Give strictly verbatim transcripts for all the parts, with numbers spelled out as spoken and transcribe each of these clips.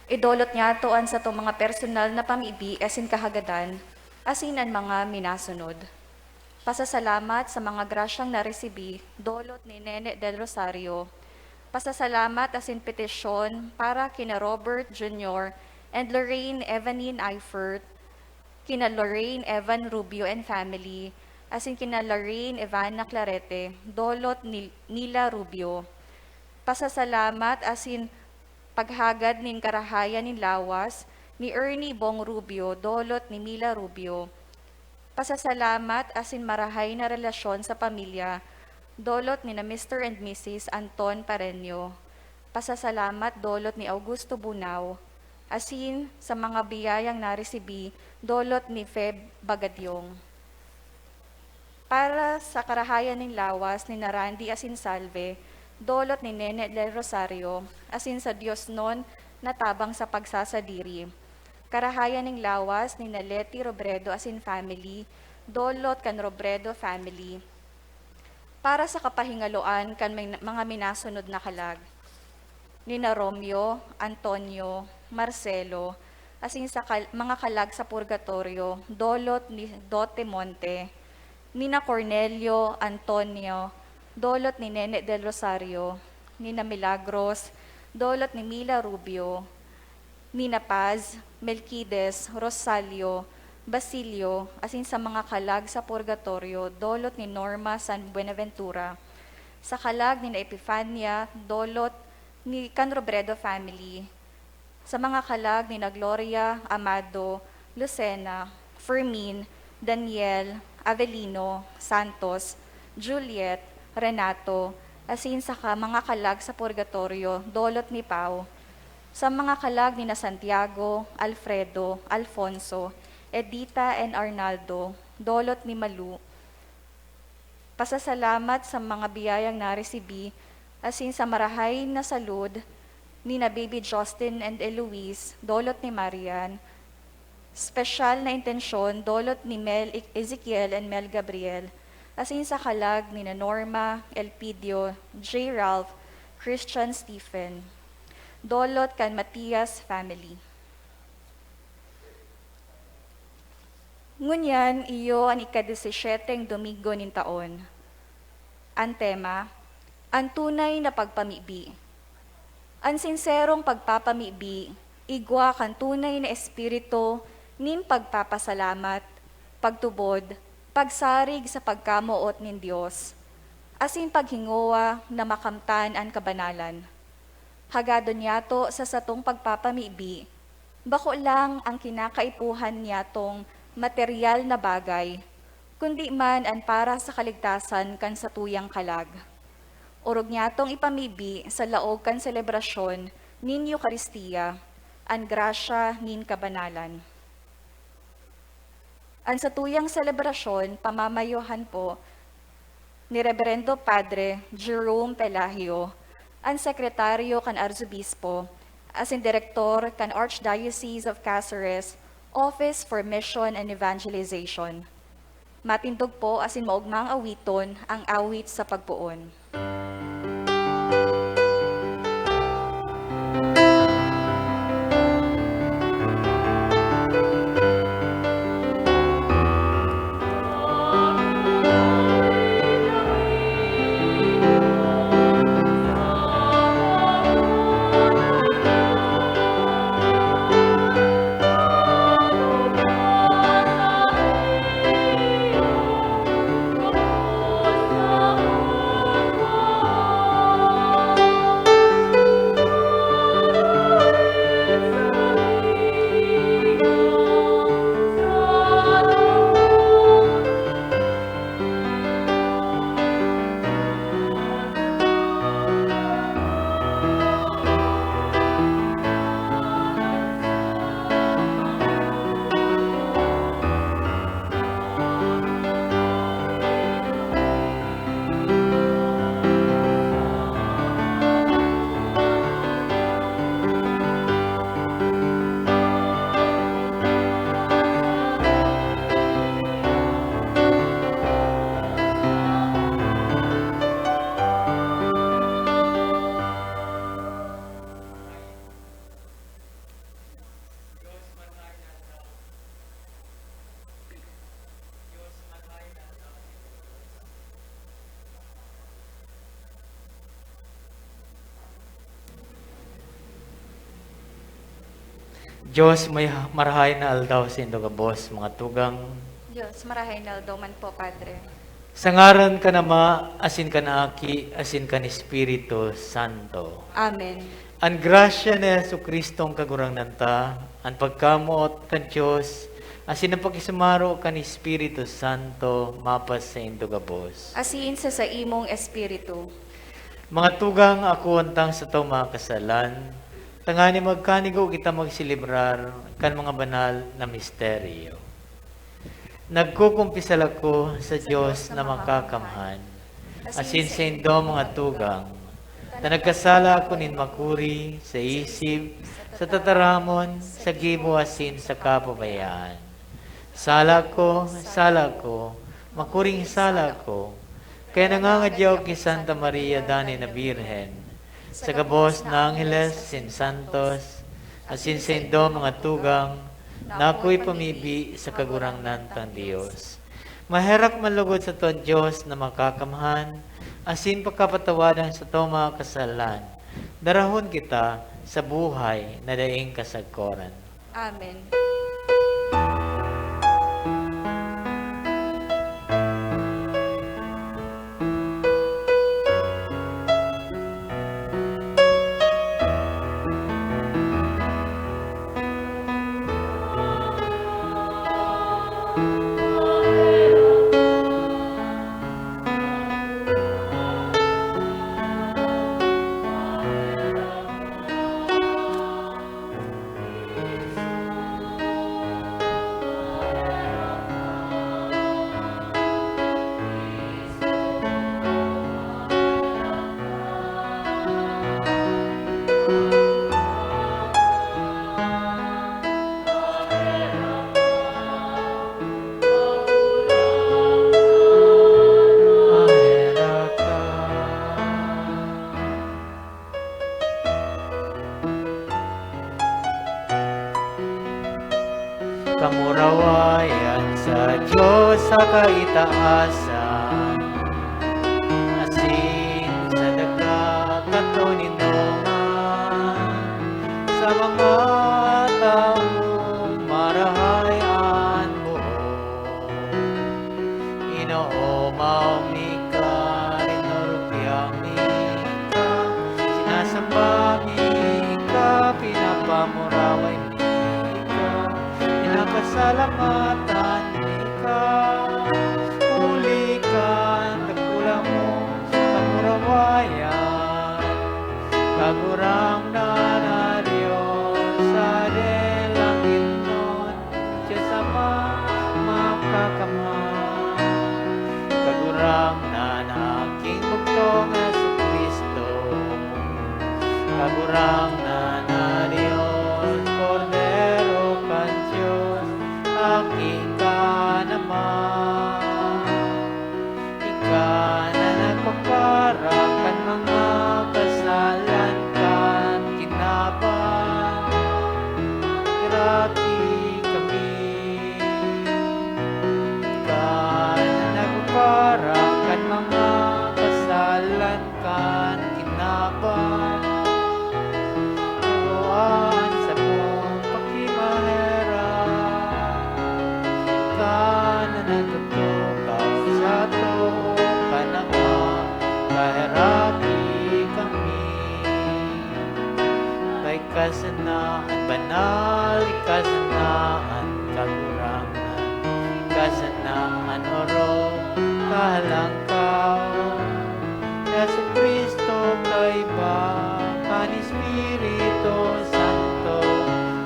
Idolot niyato an satong mga personal na pamibi asin kahagadan, asin an mga minasunod. Pasasalamat sa mga grasyang naresibi, dolot ni Nene Del Rosario. Pasasalamat asin petisyon para kina Robert Junior and Lorraine Evanine Eifert, kina Lorraine Evan Rubio and family, asin kina Lorraine Evana Clarete, dolot ni Nila Rubio. Pasasalamat asin paghagad nin karahayan nin lawas ni Ernie Bong Rubio, dolot ni Mila Rubio. Pasasalamat asin marahay na relasyon sa pamilya, dolot ni na Mister and Missus Anton Pareño. Pasasalamat, dolot ni Augusto Bunao, asin sa mga biyayang naresibi, dolot ni Feb Bagadyong. Para sa karahayan nin lawas ni na Randy asin Salve, dolot ni Nene Del Rosario, asin sa diosnon na tabang sa pagsasadiri. Karahayan nin lawas ni na Leti Robredo asin family, dolot kan Robredo family. Para sa kapahingaloan kan may, mga minasunod na kalag, ni na Romeo, Antonio, Marcelo, asin sa kal-, mga kalag sa purgatorio, dolot ni Dote Monte, ni na Cornelio, Antonio, dolot ni Nene Del Rosario, ni na Milagros, dolot ni Mila Rubio, ni na Paz, Melquides, Rosalio, Basilio, asin sa mga kalag sa purgatorio, dolot ni Norma San Buenaventura, sa kalag ni na Epifania, dolot ni kan Robredo family, sa mga kalag ni na Gloria, Amado, Lucena, Fermin, Daniel, Avelino, Santos, Juliet, Renato, asin saka mga kalag sa purgatorio, dolot ni Pao, sa mga kalag ni na Santiago, Alfredo, Alfonso, Edita, and Arnaldo, dolot ni Malu. Pasasalamat sa mga biyayang naresibi, asin sa marahay na salud ni na Baby Justin and Eloise, dolot ni Marian. Special na intensyon, dolot ni Mel Ezekiel and Mel Gabriel, asin sa kalag ni na Norma, Elpidio, J Ralph, Christian Stephen. Dolot kan Matias family. Ngunyan, iyo an ika-disisyeteng Domingo nin taon. An tema, an tunay na pagpamibi. An sinserong pagpapamibi, igwa kan tunay na espiritu nin pagpapasalamat, pagtubod, pagsarig sa pagkamoot nin Dios, asin paghingowa na makamtan an kabanalan. Hagadon niyato sa satong pagpapamibi, bako lang ang kinakaipuhan niyatong materyal na bagay, kundi man an para sa kaligtasan kan satuyang kalag. Orog niyatong ipamibi sa laog kan selebrasyon nin Eukaristia an grasya nin kabanalan. An satuyang selebrasyon pamamayuhan po ni Reberendo Padre Jerome Pelagio, an sekretaryo kan Arzobispo, asin direktor kan Archdiocese of Caceres Office for Mission and Evangelization. Matindog po asin maogmang awiton ang awit sa pagpoon. Diyos, may marahay na aldaw saindo gabos, mga tugang. Diyos, marahay na aldaw man po, Padre. Sa ngaran kan Ama, asin kan Aki, asin kan Espiritu Santo. Amen. An grasya ni Jesu-Cristong Kagurangnan ta, an pagkamoot kan Dios, asin an pakisumaro kan Espiritu Santo, mapasaindo gabos. Asin sa saimong espiritu. Mga tugang, akoon tang satong mga kasalan, tanganing magkanigo kita magselebrar kan mga banal na misteryo. Nagkukumpisal ako sa Dios na makakamhan, asin saindo, mga tugang, na nagkasala ako nin makuri sa isip, sa tataramon, sa gibo asin sa kapabayaan. Sala ko, sala ko, makuring sala ko, kaya nangangadyaw ki Santa Maria danay na Birhen, sa gabos na angheles asin santos, asin saindo, mga tugang, na akoy pamibi sa Kagurangnan tang Dios. Maherak man logod sato an Dios na makakamhan, asin pakapatawadan sato mga kasalan, darahon kita sa buhay na daing kasagkoran. Amen. Kamurawayan sa Dios sa kaitaasan, asin sa daga katoninongan, sa mga tawong marahay an buhok. Inoomaw mi ka, rinorobyaw mi ka, sinasamba mi ka, pinapamuraway mi ka, pinapasalamatan mi ka. Huli kan dakulang mong kamurawayan, Kagurangnan na Dios, sa langit nun, Dios Ama makakamhan, Kagurangnan na Aking bugtong na Jesu-Cristo, Kagurangnan na Dios, Kordero kan Dios, Aki ka naman. Ika na nagpapara kan mga kasalan kan kinaban. Heraki kami. Ika na nagpapara kan mga kasalan kan kinaban. Akoa an samong pakimaherak. Ika na nagtutukaw sa too kan Ama, kaheraki kami. Ika sana an banal, ika sana an kagurangnan, ika sana an orog, kahalangkaw. Jesu-Cristo, kaiba kan Espiritu Santo,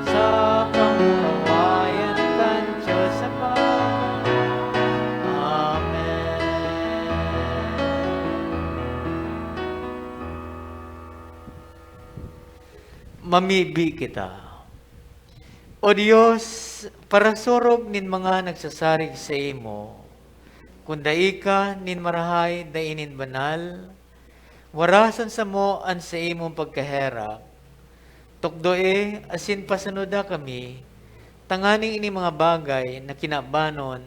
sa kamurawayan kan Dios Ama. Amen. Mamibi kita. O Dios, parasurog nin mga nagsasarig saimo, kun dai ka nin marahay, dai nin banal, warasan samo an saimong pagkaherak. Tukdoe asin pasanoda kami, tanganing ini mga bagay na kinabanon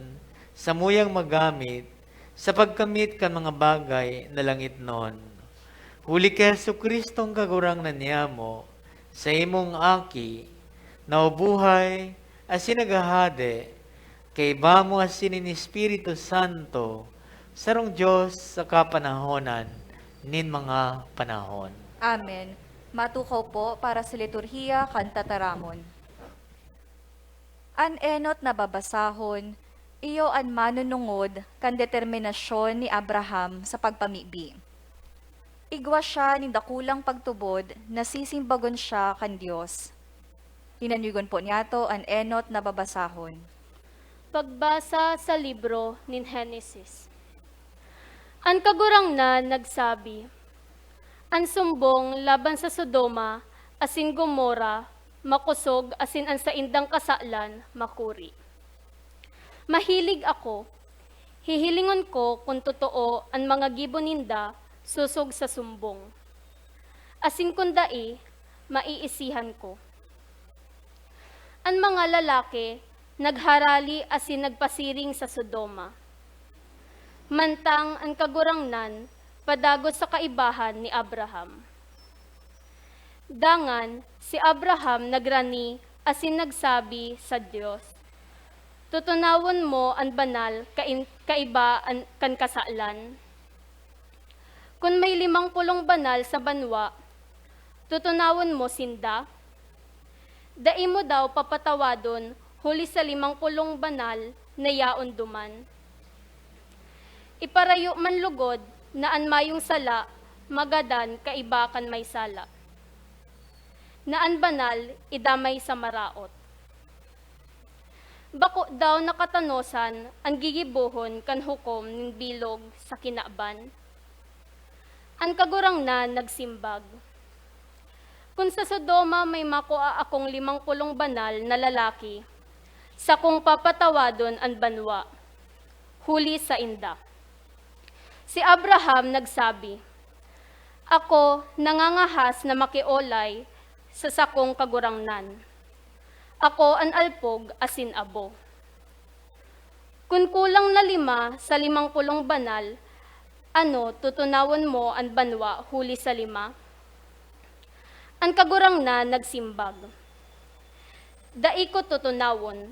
samuyang magamit sa pagkamit kan mga bagay na langitnon. Huli ki Jesu-Cristong Kagurangnan niyamo, saimong Aki, Nabubuhay asin naghahade, kaiba mo asin nin Espiritu Santo, sarong Dios sa kapanahonan nin mga panahon. Amen. Matukaw po para sa liturhiya kan tataramon. An enot na babasahon, iyo an manunungod kan determinasyon ni Abraham sa pagpamibi. Igwa siya nin dakulang pagtubod na sisimbagon siya kan Dios. Tinanyugon po niyato an enot na babasahon. Pagbasa sa libro nin Henesis. An Kagurangnan nagsabi, "An sumbong laban sa Sodoma asin Gomorra makosog asin an saindang kasalan makuri. Mahilig ako, hihilingon ko kun totoo an mga gibo ninda sosog sa sumbong. Asin kun dai, maiisihan ko." An mga lalaki nagharali asin nagpasiring sa Sodoma, mantang an Kagurangnan padagos sa kaibahan ni Abraham. Dangan, si Abraham nagrani asin nagsabi sa Dios, "Tutunawon mo an banal kain-, kaiba an, kan kasalan. Kun may limang pulong banal sa banwa, tutunawon mo sinda? Dai mo daw papatawadon huli sa limang pulong banal na yaon duman? Iparayo man logod na an mayong sala magadan kaiba kan may sala, na an banal idamay sa maraot. Bako daw nakatanosan an gigibohon kan hukom nin bilog sa kinaban?" An Kagurangnan nagsimbag, "Kun sa Sodoma may makua akong limang pulong banal na lalaki, sakong papatawadon an banwa, huli sainda." Si Abraham nagsabi, "Ako nangangahas na makiolay sa sakong kagurangnan. Ako an alpog asin abo. Kun kulang na lima sa limang pulong banal, ano, tutunawon mo an banwa huli sa lima?" An Kagurangnan nagsimbag, "Dai ko tutunawon.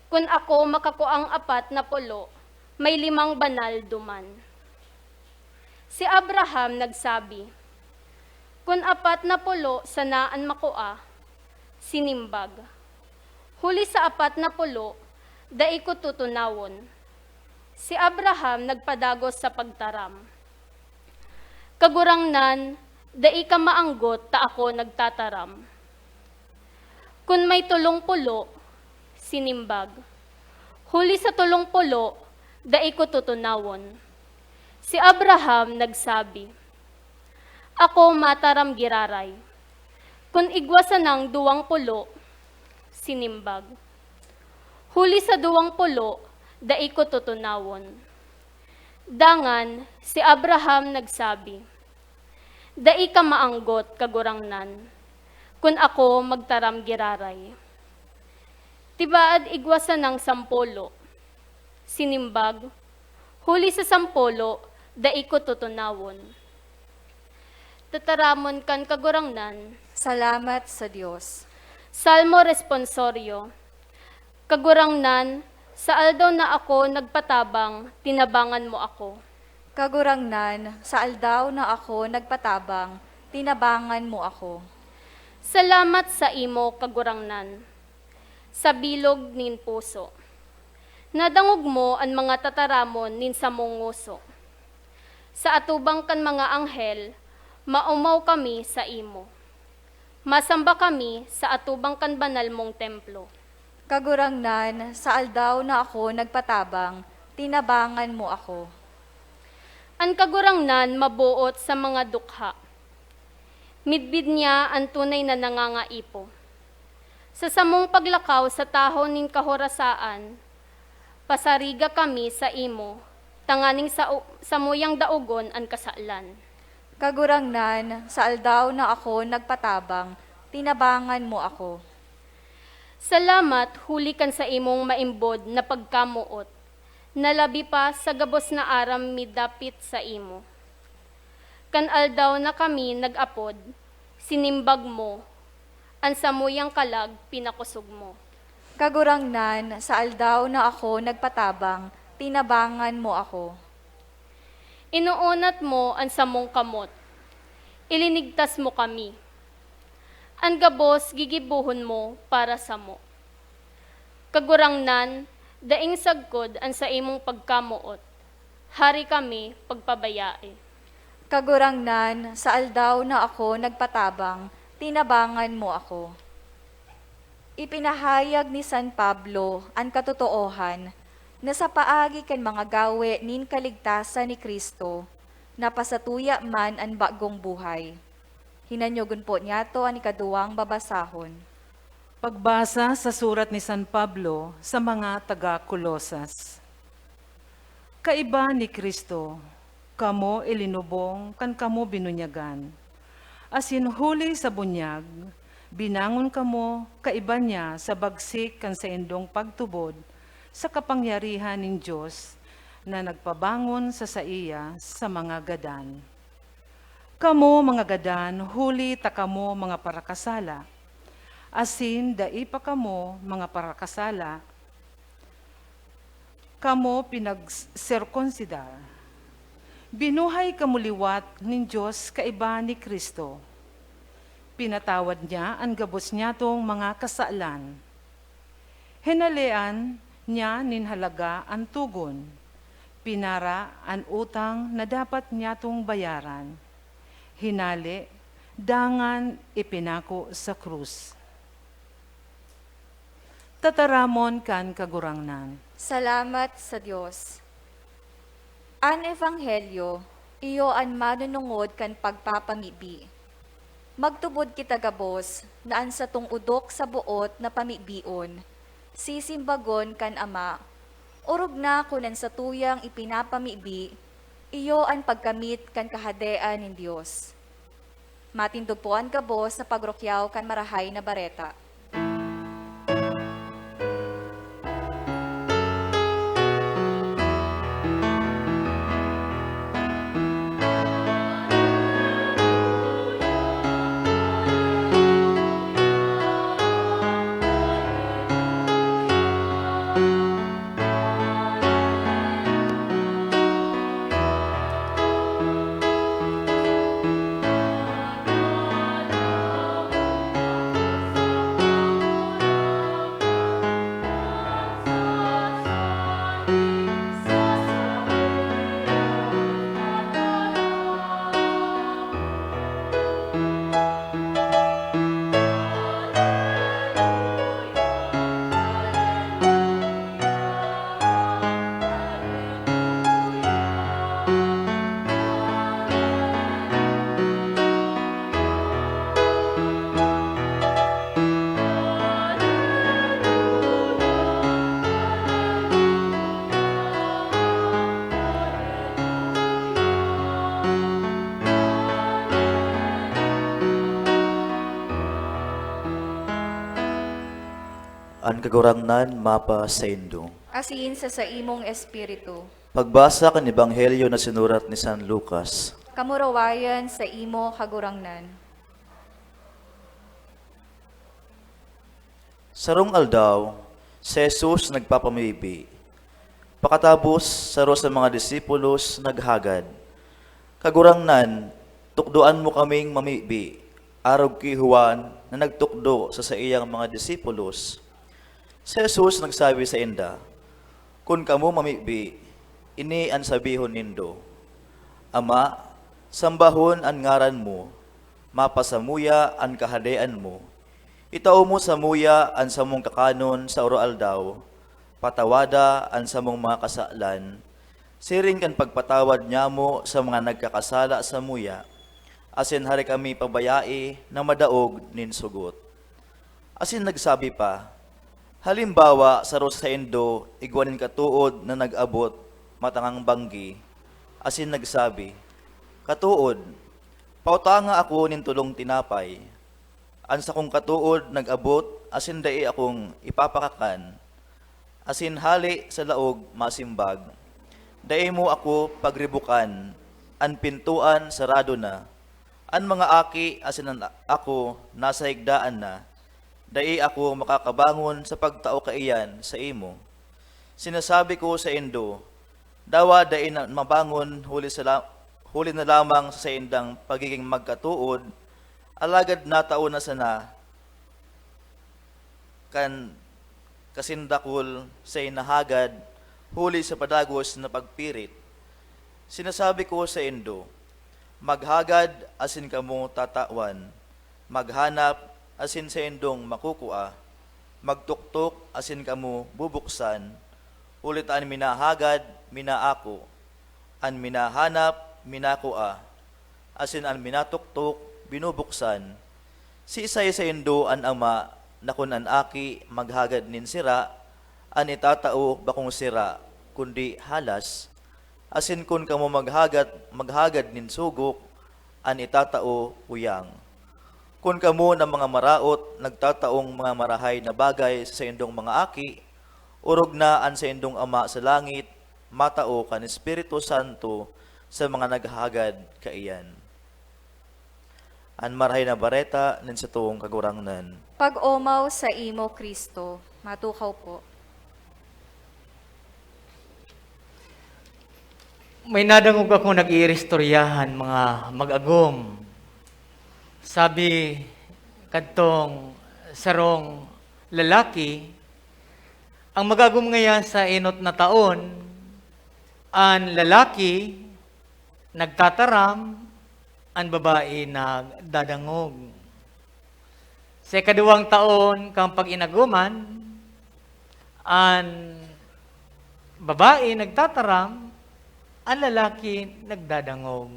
Kun ako makakuang apat na pulo, may limang banal duman." Si Abraham nagsabi, "Kun apat na pulo sana an makua," sinimbag, "huli sa apat na pulo, dai ko tutunawon." Si Abraham nagpadagos sa pagtaram, "Kagurangnan, dai ka maanggot ta ako nagtataram. Kun may tolong pulo," sinimbag, "huli sa tolong pulo, dai ko tutunawon." Si Abraham nagsabi, "Ako mataram giraray. Kun igwa sanang duwang pulo," sinimbag, "huli sa duwang pulo, dai ko tutunawon." Dangan si Abraham nagsabi, "Dai ka maanggot, Kagurangnan, kun ako magtaram giraray. Tibaad igwa sanang sampolo," sinimbag, "huli sa sampolo, dai ko tutunawon." Tataramon kan Kagurangnan. Salamat sa Dios. Salmo Responsorio. Kagurangnan, sa aldaw na ako nagpatabang, tinabangan mo ako. Kagurangnan, sa aldaw na ako nagpatabang, tinabangan mo ako. Salamat sa imo, Kagurangnan, sa bilog nin puso. Nadangog mo an mga tataramon nin samong ngoso. Sa atubang kan mga anghel, maomaw kami sa imo. Masamba kami sa atubang kan banal mong templo. Kagurangnan, sa aldaw na ako nagpatabang, tinabangan mo ako. An Kagurangnan maboot sa mga dukha. Midbid niya an tunay na nangangaipo. Sa samong paglakaw sa tahaw nin kahorasaan, pasariga kami sa imo, tanganing sa, samuyang daogon an kasalan. Kagurangnan, sa aldaw na ako nagpatabang, tinabangan mo ako. Salamat huli kan sa imong maimbod na pagkamoot, na labi pa sa gabos na aram midapit sa imo. Kan aldaw na kami nag-apod, sinimbag mo, An samuyang kalag pinakosog mo. Kagurangnan, sa aldaw na ako nagpatabang, tinabangan mo ako. Inuunat mo an samong kamot. Ilinigtas mo kami. An gabos gigibohon mo para samo. Kagurangnan, daing sagkod an saimong pagkamoot. Hari kami pagpabayai. Kagurangnan, sa aldaw na ako nagpatabang, tinabangan mo ako. Ipinahayag ni San Pablo an katotoohan na sa paagi kan mga gawe nin kaligtasan ni Cristo, napasatuya man an bagong buhay. Hinanyogon po niyato an ikaduwang babasahon. Pagbasa sa surat ni San Pablo sa mga taga Colosas. Kaiba ni Cristo, kamo ilinubong kan kamo binunyagan. Asin huli sa bunyag, binangon kamo kaiba niya sa bagsik kan saindong pagtubod sa kapangyarihan nin Dios na nagpabangon sa saiya sa mga gadan. Kamo mga gadan, huli ta kamo mga parakasala, asin dai pa kamo mga parakasala, kamo pinagserkonsidar. Binuhay kamo liwat nin Dios kaiba ni Cristo. Pinatawad niya an gabos niyatong mga kasalan. Hinalean niya nin halaga an togon. Pinara an utang na dapat niyatong bayaran. Hinale, dangan ipinako sa krus. Tataramon kan Kagurangnan. Salamat sa Dios. An Ebanghelyo, iyo an manunungod kan pagpapamibi. Magtubod kita gabos na an satong odok sa boot na pamibion, sisimbagon kan Ama, orog na kun an satuyang ipinapamibi, iyo an pagkamit kan Kahadean nin Dios. Matindog po an gabos sa pagrukyaw kan Marahay na Bareta. An Kagurangnan mapasaindo. Asin sa saimong espiritu. Pagbasa kan Ebanghelyo na sinurat ni San Lucas. Kamurawayan sa imo, Kagurangnan. Sarong aldaw, si Jesus nagpapamibi. Pakatapos, saro sa mga disipulos naghagad, "Kagurangnan, tukdoan mo kaming mamibi, arog ki Juan na nagtukdo sa saiyang mga disipulos." Si Jesus nagsabi sainda, "Kun kamo mamibi, ini an sabihon nindo, 'Ama, sambahon an ngaran mo, mapasamuya an kahadean mo, itao mo samuya an samong kakanon sa aroaldaw, patawada an samong mga kasalan, siring kan pagpatawad nyamo sa mga nagkakasala samuya, asin hari kami pabayai na madaog nin sugot." Asin nagsabi pa, "Halimbawa, saro saindo igwa nin katood na nag-abot matangang banggi, asin nagsabi, 'Katood, pautanga ako nin tolong tinapay.' An sakong katood nag-abot asin dai akong ipapakakan, asin hale sa laog masimbag, 'Dai mo ako pagribukan, an pintoan sarado na.' An mga aki asin an ako nasa higdaan na, dai ako makakabangon sa pagtao kaiyan saimo. Sinasabi ko saindo, dawa dai na mabangon huli sa la-, huli na lamang sa saindang pagiging magkatood, alagad natao na sana kan kasindakol sa inahagad huli sa padagos na pagpirit. Sinasabi ko saindo, maghagad asin kamo tatawan, maghanap asin saindong makukua, magtuktok asin kamo bubuksan, huli ta an minahagad, minaako, an minahanap, minakua, asin an minatuktok, binubuksan. Siisay saindo an ama na kun an aki maghagad nin sira, an itatao bakong sira, kundi halas? Asin kun kamo maghagad, maghagad nin sugok, an itatao uyang. Kun kamo na mga maraot nagtataong mga marahay na bagay sa saindong mga aki, orog na an saindong Ama sa langit matao kan Espiritu Santo sa mga naghahagad kaiyan. An Marahay na Bareta nin satong Kagurangnan. Pag-omaw saimo, Cristo. Matukaw po. May nadangog akong nag-iiristoryahan, mga mag-agom. Sabi kadtong sarong lalaki, ang mag-agom ngayan sa enot na taon, an lalaki nagtataram, an babae nagdadangog. Sa ikaduwang taon kan pag-inagoman, an babae nagtataram, an lalaki nagdadangog.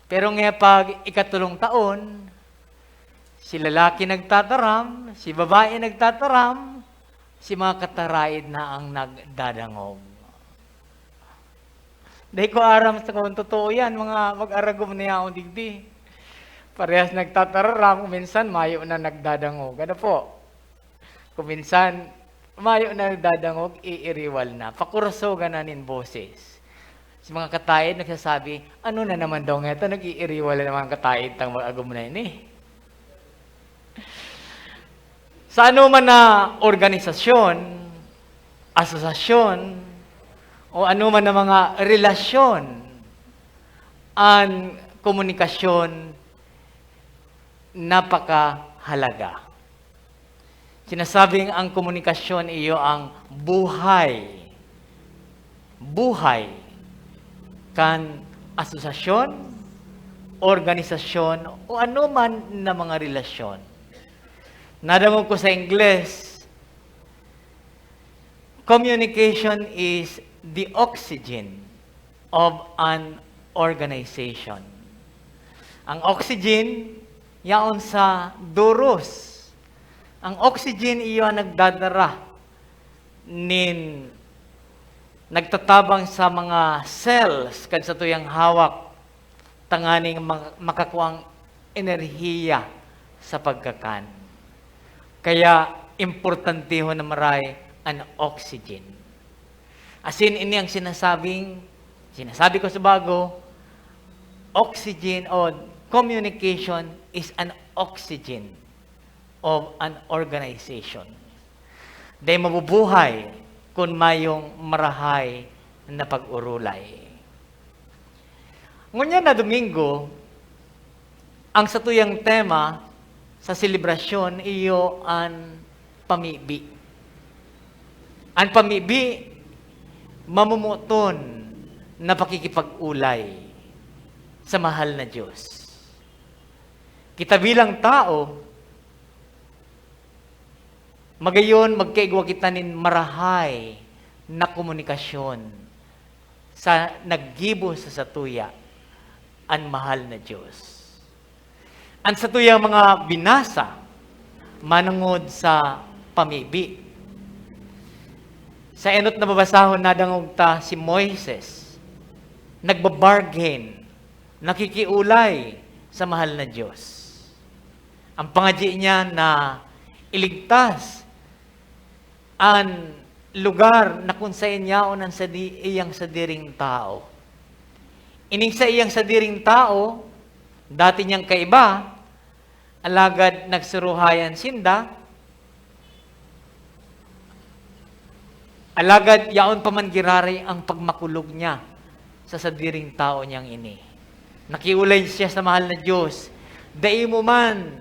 Pero ngaya pag ikatolong taon, si lalaki nagtataram, si babae nagtataram, si mga kataraid na ang nagdadangog. Dai ko aram sa kung totoo yan, mga mag-aragom na yaon digdi. Parehas nagtatararam, kung minsan mayo na nagdadangog. Ano po? Kung minsan, mayo na nagdadangog, iiriwal na. Pakurasogan na nin boses. Si mga kataid nagsasabi, "Ano na naman daw ngeta? Nag-iiriwal na naman kataid tang mag-agom na ini." Sa anoman na organisasyon, asosasyon, o anoman na mga relasyon, an komunikasyon napakahalaga. Sinasabing ang komunikasyon iyo ang buhay, buhay kan asosasyon, organisasyon, o anoman na mga relasyon. Nadangog ko sa Ingles, communication is the oxygen of an organization. Ang oxygen, yaon sa durus. Ang oxygen, iyo ang nagdadara nin nagtatabang sa mga cells kan satuyang hawak tanganing ma-, makakuang enerhiya sa pagkakan. Kaya, importantehon na maray an oxygen. Asin, ini ang sinasabing, sinasabi ko sa bago, oxygen o communication is an oxygen of an organization. Dai mabubuhay kun mayong marahay na pag-orolay. Ngunyan na Domingo, ang satuyang tema sa selebrasyon iyo an pamibi. An pamibi, mamomoton na pakikipag-olay sa mahal na Diyos. Kita bilang tao, magayon magkaigwa kita nin marahay na komunikasyon sa naggibo sa satuya, an mahal na Diyos. An satuyang mga binasa manongod sa pamibi. Sa enot na babasahon, nadangog ta si Moises, nagbabargain, nakikiolay sa mahal na Diyos. Ang pangadyi niya na iligtas an lugar na kun saen yaon an sadi-, iyang sadiring tao. Ining saiyang sadiring tao, dati niyang kaiba, Alagad nagsuruhayan sinda, alagad yaon pa man giraray ang pagmakulog niya sa sadiring tawo niyang ini. Nakiolay siya sa mahal na Diyos, "Dai mo man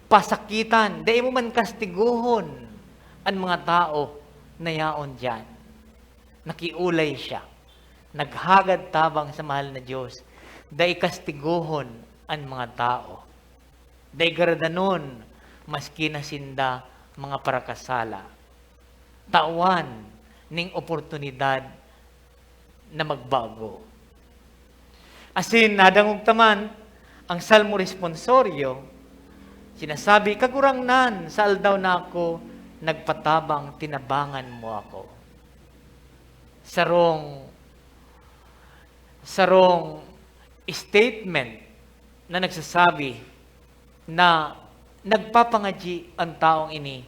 pasakitan, dai mo man kastigohon an mga tawo na yaon diyan." Nakiolay siya. Naghagad tabang sa mahal na Diyos, "Dai kastigohon an mga tawo. Dai garadanon, maski na sinda mga parakasala. Tawan ning oportunidad na magbago." Asin nadangog ta man ang Salmo Responsorio, sinasabi, "Kagurangnan, sa aldaw na ako nagpatabang, tinabangan mo ako." Sarong, sarong statement na nagsasabi na nagpapangadyi ang taong ini.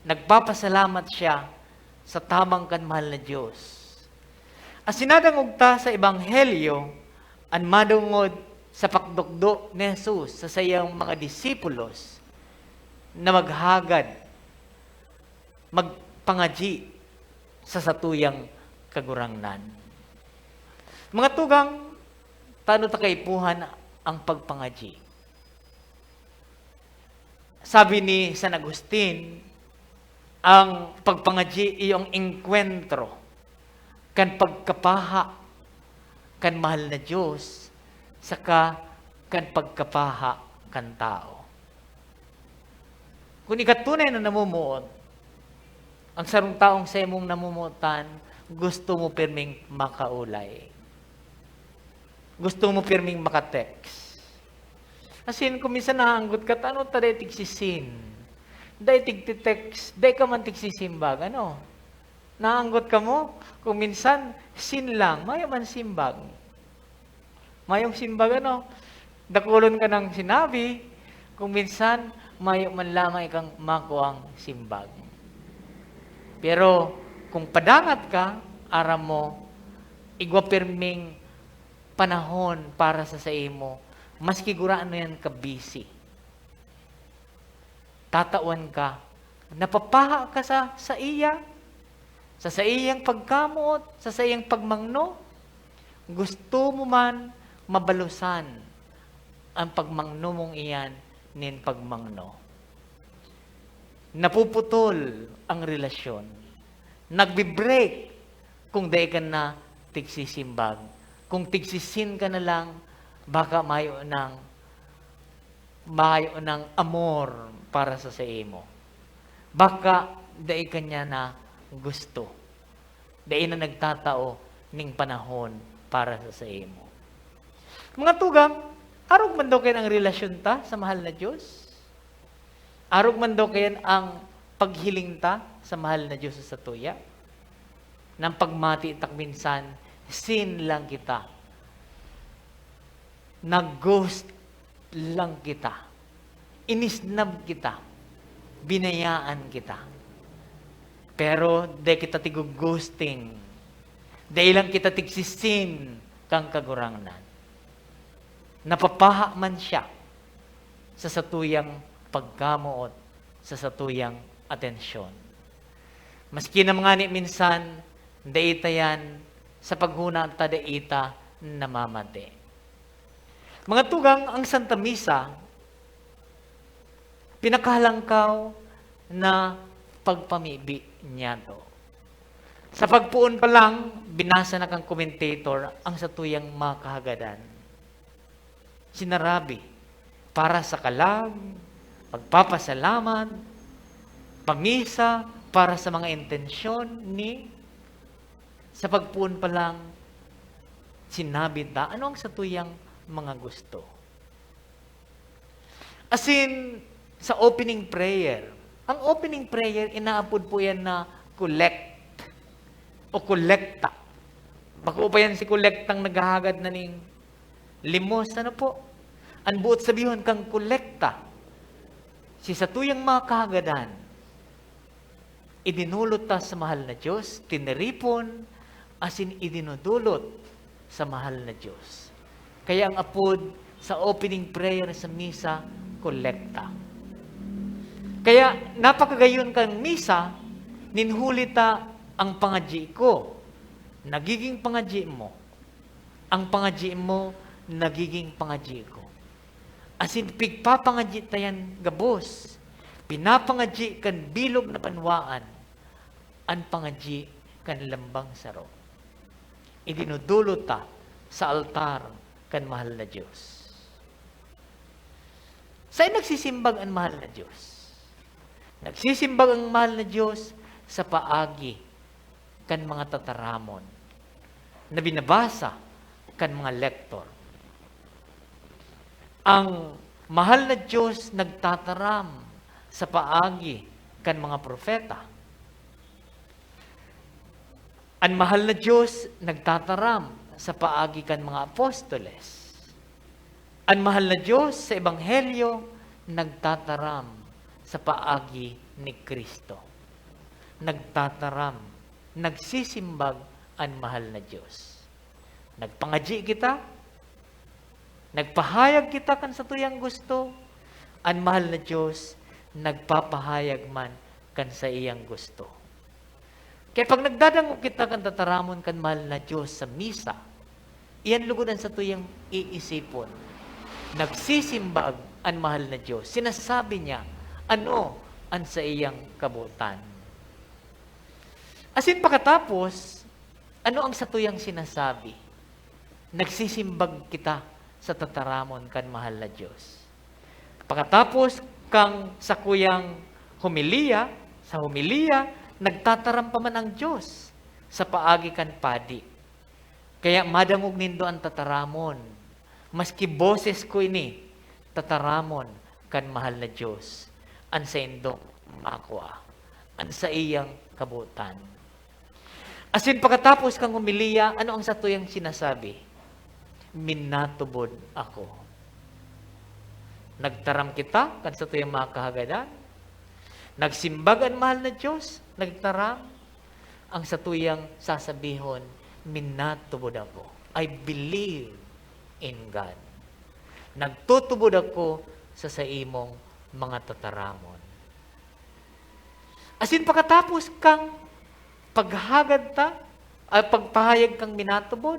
Nagpapasalamat siya sa tabang kan mahal na Diyos. Asin nadangog ta sa Ebanghelyo an madungod sa pakdukdo ni Jesus sa saiyang mga disipulos na maghagad, magpangadyi sa satuyang Kagurangnan. Mga tugang, tano ta kaipuhan ang pagpangadyi? Sabi ni San Agustin, ang pagpangadyi iyo ang engkwentro kan pagkapaha kan mahal na Diyos saka kan pagkapaha kan tawo. Kun ika tunay na namumuot, ang sarong tawong saimong namumuotan, gusto mo pirming makaolay. Gusto mo pirming maka-text. Asin, kung minsan naanggot ka, "Tano ta dai tigsisin? Dai tigti-text, dai ka man tigsisimbag, ano?" Naanggot ka mo? Kung minsan, sin lang, mayo man simbag. Mayong simbag, ano? Dakulon ka ng sinabi, kung minsan, mayo man lamang ikang makuang simbag. Pero, kung padangat ka, aram mo, igwa pirming panahon para sa saimo, maski gurano yan ka busy. Tatawan ka, napapaha ka sa saiya, sa saiyang pagkamoot, sa saiyang pagmangno. Gusto mo man mabalusan ang pagmangno mong iyan nin pagmangno. Napuputol ang relasyon. Nagbi-break kung dai ka na tigsisimbag. Kung tigsisin ka na lang, baka mayo nang, mayo nang amor para sa saimo. Baka dai ka niya na gusto. Dai na nagtatao ning panahon para sa saimo. Mga tugang, arog man daw kayan ang relasyon ta sa mahal na Diyos? Arog man daw kayan ang paghiling ta sa mahal na Diyos sa satuya? Nang pagmati tak minsan, sin lang kita. Nag-ghost lang kita. Inisnab kita. Binayaan kita. Pero dai kita tigo-ghosting. Dai lang kita tigsisin kan Kagurangnan. Napapaha man siya sa satuyang pagkamoot, sa satuyang atensyon. Maski na mga ni minsan, dai ta yan, sa paghona ta, dai ta namamati. Mga tugang, ang Santa Misa, pinakahalangkaw na pagpamibi niyato. Sa pagpoon pa lang, binasa na kan commentator ang satuyang mga kahagadan. Sinarabi, para sa kalag, pagpapasalamat, pamisa, para sa mga intensyon ni, sa pagpoon pa lang, sinabi ta, ano ang satuyang mga gusto? Asin, sa opening prayer, ang opening prayer, inaapod po yan na collect o kolekta. Bako pa yan si kolektang naghahagad na ning limos, ano po? Ang buot sabihon kang kolekta, si satuyang mga kahagadan, idinulot ta sa mahal na Diyos, tiniripon, asin idinudulot sa mahal na Diyos. Kaya ang apod, sa opening prayer sa misa, kolekta. Kaya napakagayon kan misa, nin huli ta, "Ang pangadyi ko, nagiging pangadyi mo. Ang pangadyi mo, nagiging pangadyi ko." Asin pigpapangadyi ta yan gabos. Pinapangadyi kan bilog na banwaan an pangadyi kan lambang saro. Idinudulot ta sa altar kan mahal na Dios. Saen nagsisimbag an mahal na Dios? Nagsisimbag ang mahal na Dios sa paagi kan mga tataramon na binabasa kan mga lektor. Ang mahal na Dios nagtataram sa paagi kan mga propeta. An mahal na Dios nagtataram sa paagi kan mga apostoles. An mahal na Dios sa ebanghelyo nagtataram sa paagi ni Cristo. Nagtataram, nagsisimbag an mahal na Dios. Nagpangadyi kita, nagpahayag kita kan satuyang gusto, an mahal na Dios nagpapahayag man kan saiyang gusto. Kaya pag nagdadangog kita kan tataramon kan mahal na Dios sa misa, iyan lugod an satuyang iisipon. Nagsisimbag an mahal na Dios. Sinasabi niya ano an saiyang kabotan. Asin pakatapos, ano ang satuyang sinasabi? Nagsisimbag kita sa tataramon kan mahal na Dios. Pakatapos kan sakuyang homilya, sa homilya, nagtataram pa man ang Dios sa paagi kan padi. Kaya madangog nindo an tataramon, maski boses ko ini, tataramon kan mahal na Dios an saindong makua, an saiyang kabotan. Asin pakatapos kan homilya, ano ang satuyang sinasabi? "Minatubod ako." Nagtaram kita kan satuyang mga kahagadan. Nagsimbag an mahal na Dios, nagtaram. Ang satuyang sasabihon, "Minatubod ako. I believe in God. Nagtutubod ako sa saimong mga tataramon." Asin pakatapos kan paghagad ta, ah, pagpahayag kan minatubod,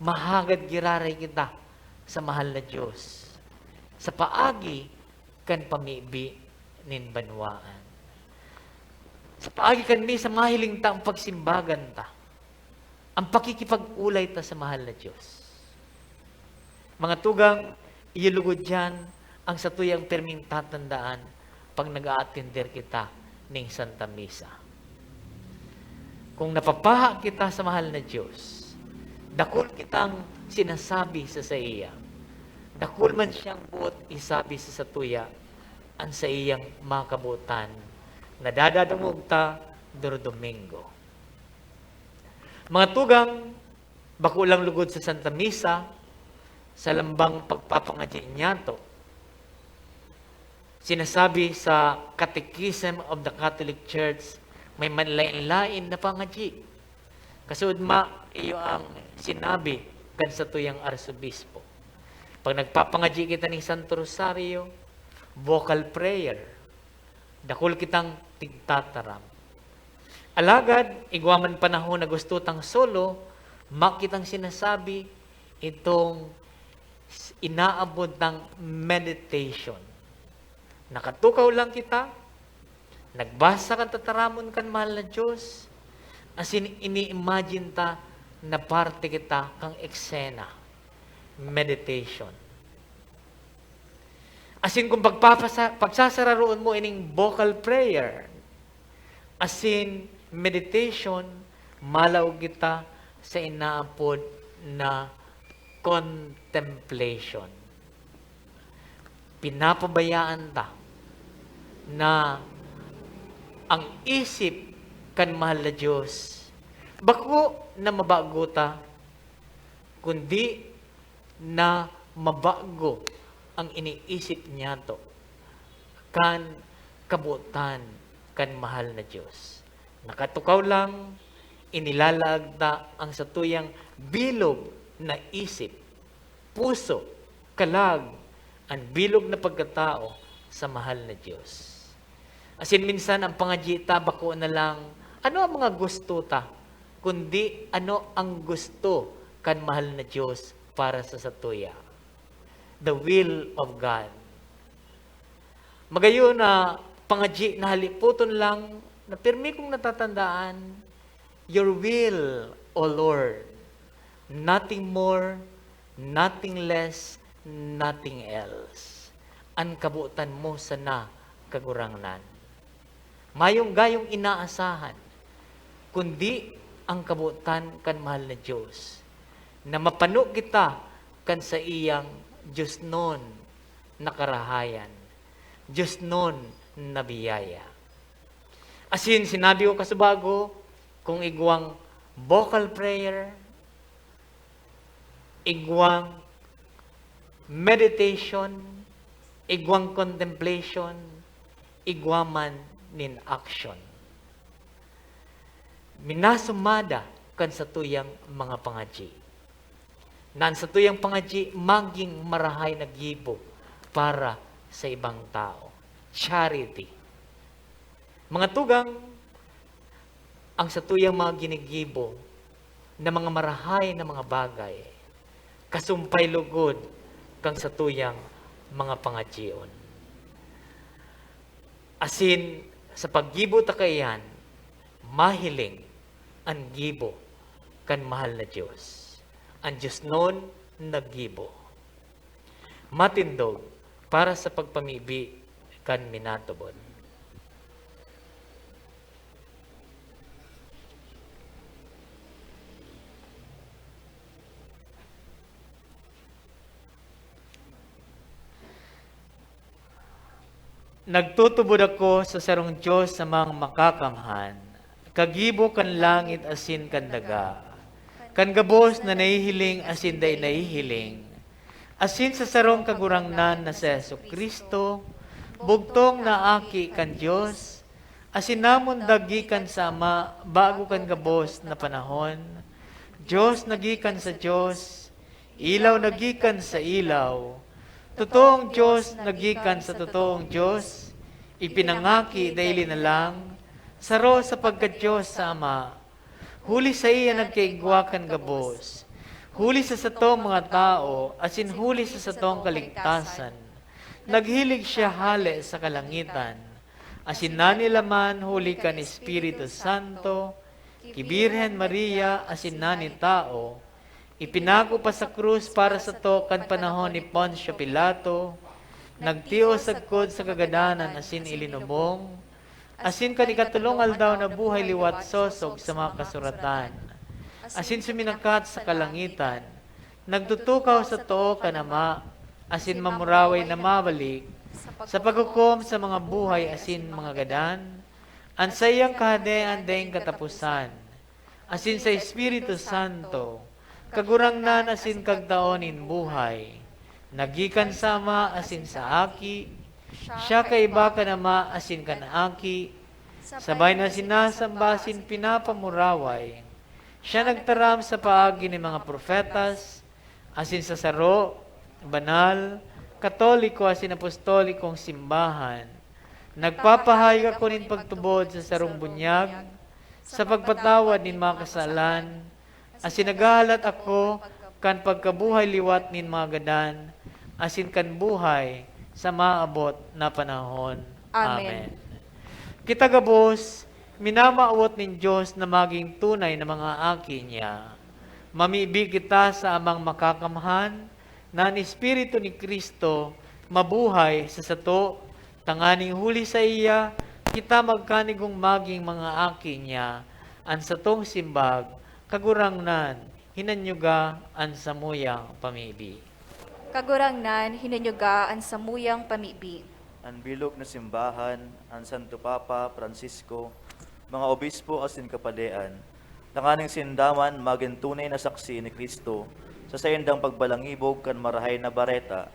mahagad giraray kita sa mahal na Dios, sa paagi kan pamibi nin banwaan. Sa paagi kan misa, mahiling ta an pagsimbagan ta, an pakikipag-olay ta sa mahal na Dios. Mga tugang, iyo lugod diyan ang satuyang pirming tatandaan pag nag-aatender kita ning Santa Misa. Kung napapaha kita sa mahal na Dios, dakul kitang sinasabi sa saiya. Dakul man siyang boot isabi sa satuya, an saiyang mga kabotan, nadadadangog ta Domingo. Mga tugang, bako lang lugod sa Santa Misa, sa lambang pagpapangadyi niyato. Sinasabi sa Catechism of the Catholic Church, may manlaen-laen na pangadyi. Kasuodma, iyo ang sinabi kan satuyang arsobispo. Pag nagpapangadyi kita ning Santo Rosario, vocal prayer, dakul kitang tigtataram. Alagad, igwa man panahon na gusto tang solo, mak kitang sinasabi itong s-, inaabot tang meditation. Nakatukaw lang kita, nagbasa kan tataramon kan mahal na Dios, asin ini-imagine ta na parte kita kan eksena, meditation. Asin kung pagpapasa-, pagsasararoon mo ining vocal prayer, asin meditation, malaog kita sa inaapod na contemplation. Pinapabayaan ta na ang isip kan mahal na Dios, bako na mabago ta, kundi na mabago ang iniisip niyato kan kabotan kan mahal na Dios. Nakatukaw lang, inilalaag ta ang satuyang bilog na isip, puso, kalag an bilog na pagkatao sa mahal na Dios. Asin minsan an pangadyi ta bako na lang ano an mga gusto ta, kundi ano ang gusto kan mahal na Dios para sa satuya. The will of God. Magayon na pangadyi na halipoton lang na pirmi kong natatandaan, "Your will, O Lord, nothing more, nothing less, nothing else. An kabotan mo sana, Kagurangnan." Mayong gayong inaasahan, kundi ang kabotan kan mahal na Dios, na mapano kita kan saiyang diosnon na karahayan, diosnon na biyaya. Asin sinabi ko kasubago, kung igwang vocal prayer, igwang meditation, igwang contemplation, igwa man nin action. Minasumada kan satuyang mga pangadyi. Na an satuyang pangadyi magin marahay na gibo para sa ibang tao. Charity. Mga tugang, ang satuyang mga ginigibo na mga marahay na mga bagay, kasumpay lugod kan satuyang mga pangadyion. Asin sa paggibo ta kaiyan, mahiling an gibo kan mahal na Dios. An diosnon naggibo. Matindog para sa pagpamibi kan minatubod. Nagtutubod ako sa sarong Dios na Amang Makakamhan, kagibo kan langit asin kan daga, kan gabos na nahihiling asin dai nahihiling, asin sa sarong Kagurangnan na si Jesu-Cristo, bugtong na Aki kan Dios, asin namundag gikan sa Ama bago kan gabos na panahon, Dios na gikan sa Dios, ilaw na gikan sa ilaw, totoong Dios na gikan sa totoong Dios, ipinangaki dai linalang, saro sa pagka-Dios sa Ama. Huli saiya nagkaigwa kan gabos, huli sa satong mga tawo, asin huli sa satong kaligtasan, naghilig siya hale sa kalangitan. Asin nanilaman huli kan Espiritu Santo, ki Birhen Maria asin nani tawo, ipinako pa sa krus para sato kan panahon ni Poncio Pilato, nagtios sagkod sa kagadanan asin ilinubong, asin kan ikatolong aldaw nabuhay liwat sosog sa mga kasuratan, asin suminakat sa kalangitan, nagtutukaw sa too kan Ama, asin mamuraway na mabalik sa paghukom sa mga buhay asin mga gadan, an saiyang Kahadean daing kataposan, asin sa Espiritu Santo, Kagurangnan asin Kagtao nin buhay, na gikan sa Ama asin sa Aki, siya kaiba kan Ama asin kan Aki, sabay na sinasamba asin pinapamuraway. Siya nagtaram sa paagi nin mga propetas, asin sa saro, banal, katoliko asin apostolikong simbahan. Nagpapahayag ako nin pagtubod sa sarong bunyag, sa pagpatawad nin mga kasalan, asin naghahalat ako kan pagkabuhay liwat nin mga gadan, asin kan buhay sa maabot na panahon. Amen. Amen. Kita gabos, minamawot nin Dios na magin tunay na mga aki niya. Mamibi kita sa Amang Makakamhan, na an Espiritu ni Cristo mabuhay sa sato, tanganing huli saiya, kita magkanigong magin mga aki niya. An satong simbag, Kagurangnan, hinanyuga an samuyang pamibi. Kagurangnan, hinanyuga an samuyang pamibi. An bilog na simbahan, an Santo Papa Francisco, mga obispo asin kapadean, tanganing sinda man magin tunay na saksi ni Cristo sa saindang pagbalangibog kan Marahay na Bareta,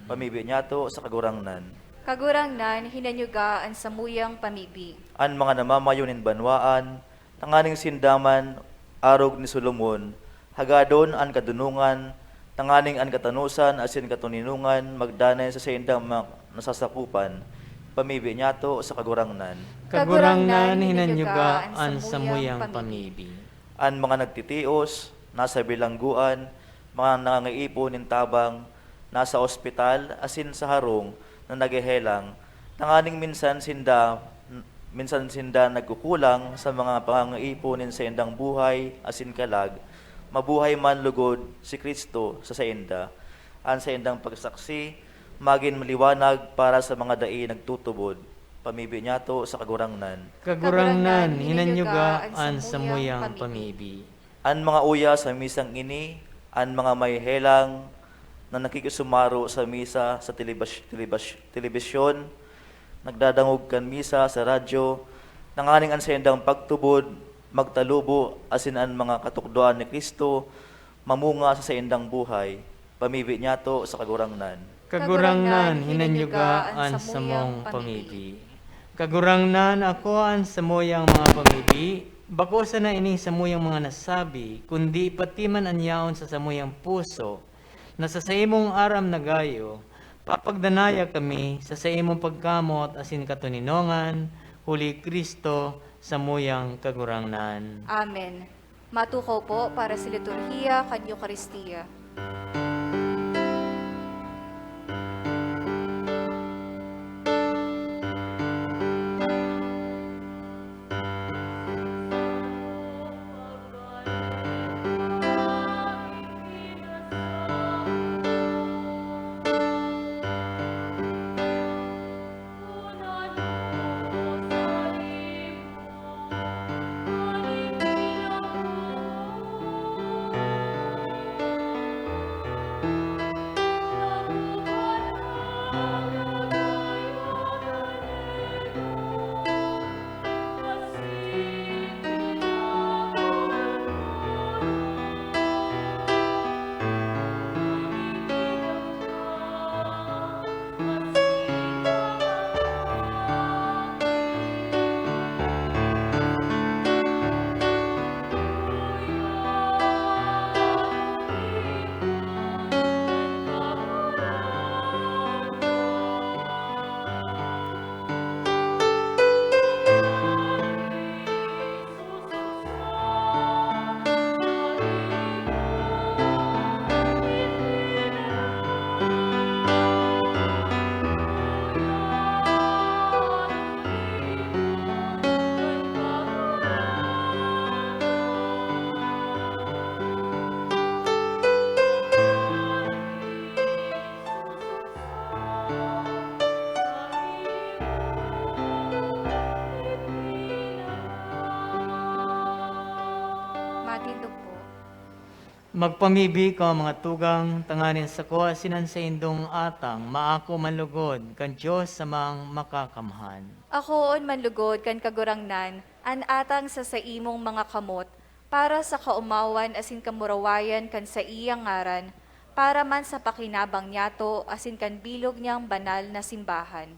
pamibi niyato sa Kagurangnan. Kagurangnan, hinanyuga an samuyang pamibi. An mga namamayo nin banwaan, tanganing sinda man, arog ni Solomon, hagadon an kadonongan tanganing an katanosan asin katoninongan magdanay sa saindang mga nasasakopan, pamibi niyato sa Kagurangnan. Kagurangnan, hinanyuga an samuyang pamibi. An mga nagtitios, nasa bilanggoan, mga nangangaipo nin tabang, nasa ospital, asin sa harong na naghehelang, tanganing minsan sinda, minsan sinda nagkukulang sa mga pangangaipo nin saindang buhay asin kalag, mabuhay man lugod si Cristo sa sainda. An saindang pagsaksi magin maliwanag para sa mga dai nagtutubod. Pamibi niyato sa Kagurangnan. Kagurangnan, hinanyuga an samuyang pamibi. An mga uya sa misang ini, an mga may helang na nakikisumaro sa misa sa telebas-, telebas-, telebisyon, nagdadangog kan misa sa radyo, tanganing an saindang pagtubod magtalubo asin an mga katukdoan ni Cristo mamunga sa saindang buhay. Pamibi niyato sa Kagurangnan. Kagurangnan, hinanyuga an samong pamibi. Kagurangnan, ako an samuyang mga pamibi, bako sana ining samuyang mga nasabi, kundi pati man an yaon sa samuyang puso, na sa saimong aram na gayo, papagdanaya kami sa saimong pagkamot asin katoninongan, huli Cristo, samuyang Kagurangnan. Amen. Matukaw po para sa liturhiya kan Eukaristia. Matindog po. Magpamibi kamo, mga tugang, tanganing sako asin an saindong atang maako man lugod kan Dios Amang Makakamhan. Akoon man lugod kan Kagurangnan an atang sa saimong mga kamot, para sa kaomawan asin kamurawayan kan saiyang ngaran, para man sa pakinabang niyato asin kan bilog niyang banal na simbahan.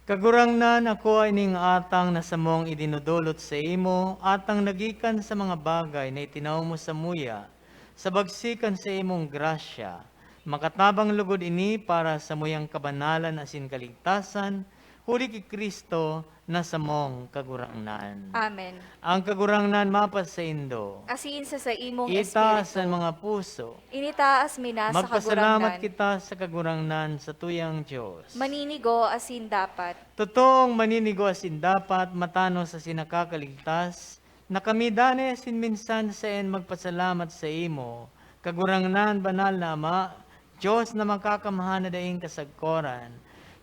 Kagurangnan, akoa ining atang na samong idinodolot saimo, atang na gikan sa mga bagay na itinao mo samuya, sa bagsi kan saimong grasya. Makatabang lugod ini para sa samuyang kabanalan asin kaligtasan, huli ki Cristo na samong Kagurangnan. Amen. Ang Kagurangnan mapasaindo. Asin sa saimong Itaas espiritu. An mga puso. Initaas mi na sa Magpasalamat Kagurangnan. Kita sa Kagurangnan, satuyang Dios. Maninigo asin dapat. Totoong maninigo asin dapat, matanos asin nakakaligtas, na kami danay asin minsan saen magpasalamat saimo, Kagurangnan, banal na Ama, Dios na makakamhan na daing kasagkoran.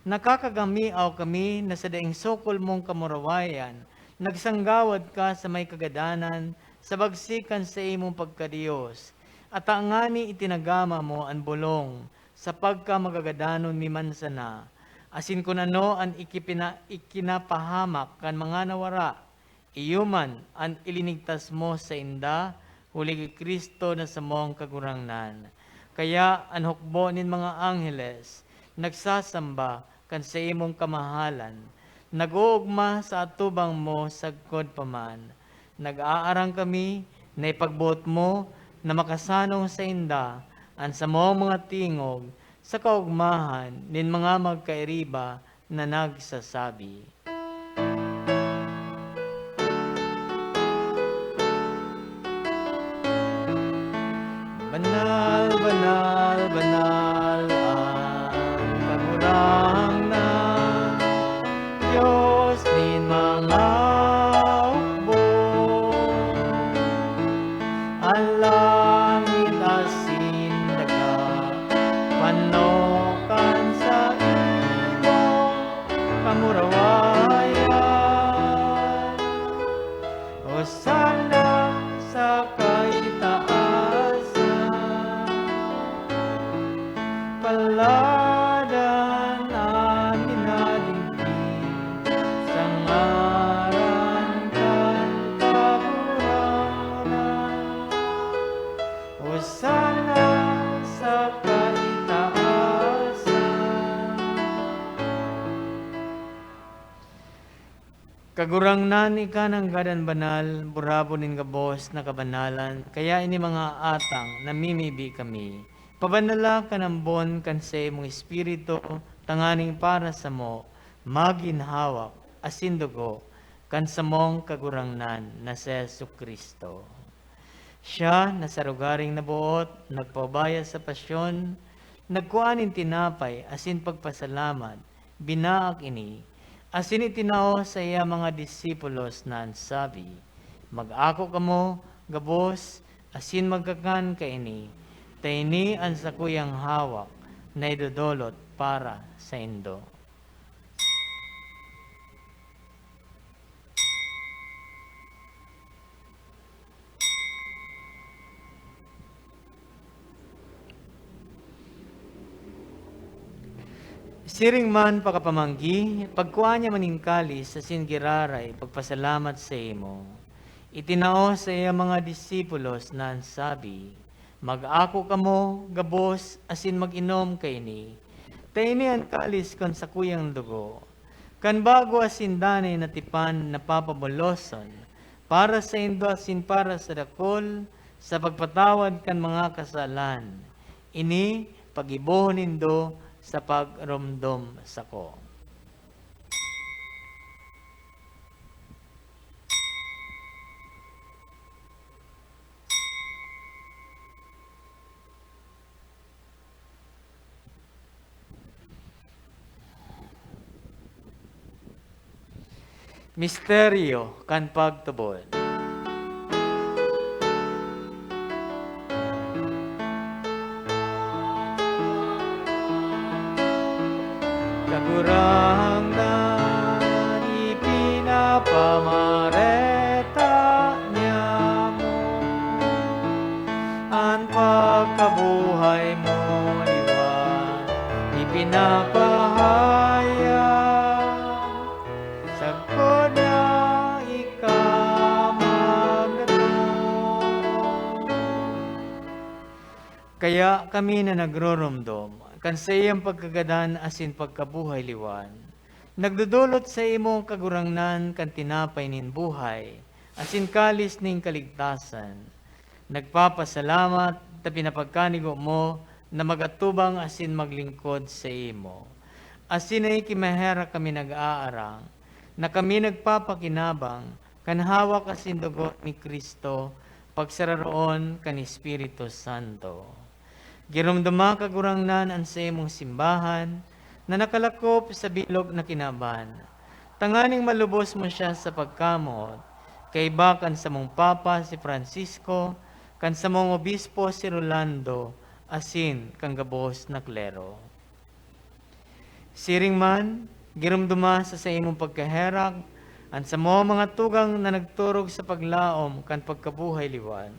Nakakagamiaw kami na sa daing sukol mong kamurawayan, nagsanggawad ka sa may kagadanan sa bagsi kan saimong pagka-Dios, at ngani itinagama mo an bolong sa pagkamagagadanon mi man sana, asin kun ano an ikipina-, ikinapahamak kan mga nawara, iyo man an ilinigtas mo sainda, huli ki Cristo na samong Kagurangnan. Kaya an hukbo nin mga angheles nagsasamba kan saimong kamahalan, nag-oogma sa atubang mo sagkod pa man. Nag-aarang kami na ipagboot mo na makasanong sainda an samong mga tingog sa kaogmahan nin mga magkairiba na nagsasabi, "Banal, banal, banal an Kagurangnan, Dios nin mga hukbo. An langit asin daga pano kan saimong kamurawayan. Hosanna sa kaitaasan. Paladan an minadingki sa ngaran kan Kagurangnan. Hosanna sa kaitaasan." Kagurangnan, ika nanggad an banal, burabon nin gabos na kabanalan, kaya ini mga atang namimibi kami. Pabanala kan ambon kan saimong Espiritu, tanganing para samo magin hawak asin dugo kan samong Kagurangnan na si Jesu-Cristo. Siya na sa rogaring naboot, nagpaubaya sa pasyon, nagkua nin tinapay asin pagpasalamat, binaak ini, asin itinao sa iya mga disipulos na an sabi, "Mag-ako kamo gabos asin magkakan kaini, ta ini an sakuyang hawak na idodolot para saindo." Siring man pakapamanggi, pagkua niya man nin kalis asin giraray pagpasalamat saimo, itinao sa iya mga disipulos na an sabi, "Mag-ako kamo gabos asin mag-inom kaini, ta ini an kalis kan sakuyang dugo, kan bago asin danay na tipan na papaboloson, para saindo asin para sa dakul, sa pagpatawad kan mga kasalan. Ini paggibohon nindo sa pagromdom sako." Misteryo kan pagtubod. Kagurangnan, ipinapamareta niamo an pagkabuhay mo liwan, ipinapahayag sagkod na ika magdatong. Kaya kami na nagroromdom kan saiyang pagkagadan asin pagkabuhay liwan, nagdodolot saimo, Kagurangnan, kan tinapay nin buhay asin kalis nin kaligtasan. Nagpapasalamat ta pinapagkanigo mo na mag-atubang asin maglingkod saimo. Asin nakikimaherak kami nag-aarang na kami nagpapakinabang kan hawak asin dugo ni Cristo, pagsararoon kan Espiritu Santo. Giromdoma, Kagurangnan, an saimong simbahan na nakalakop sa bilog na kinaban, tanganing malubos mo siya sa pagkamoot, kaiba kan samong Papa, si Francisco, kan samong Obispo, si Rolando, asin kan gabos na klero. Siring man, giromdoma sa saimong pagkaherak an samong mga tugang na nagturog sa paglaom kan pagkabuhay liwan,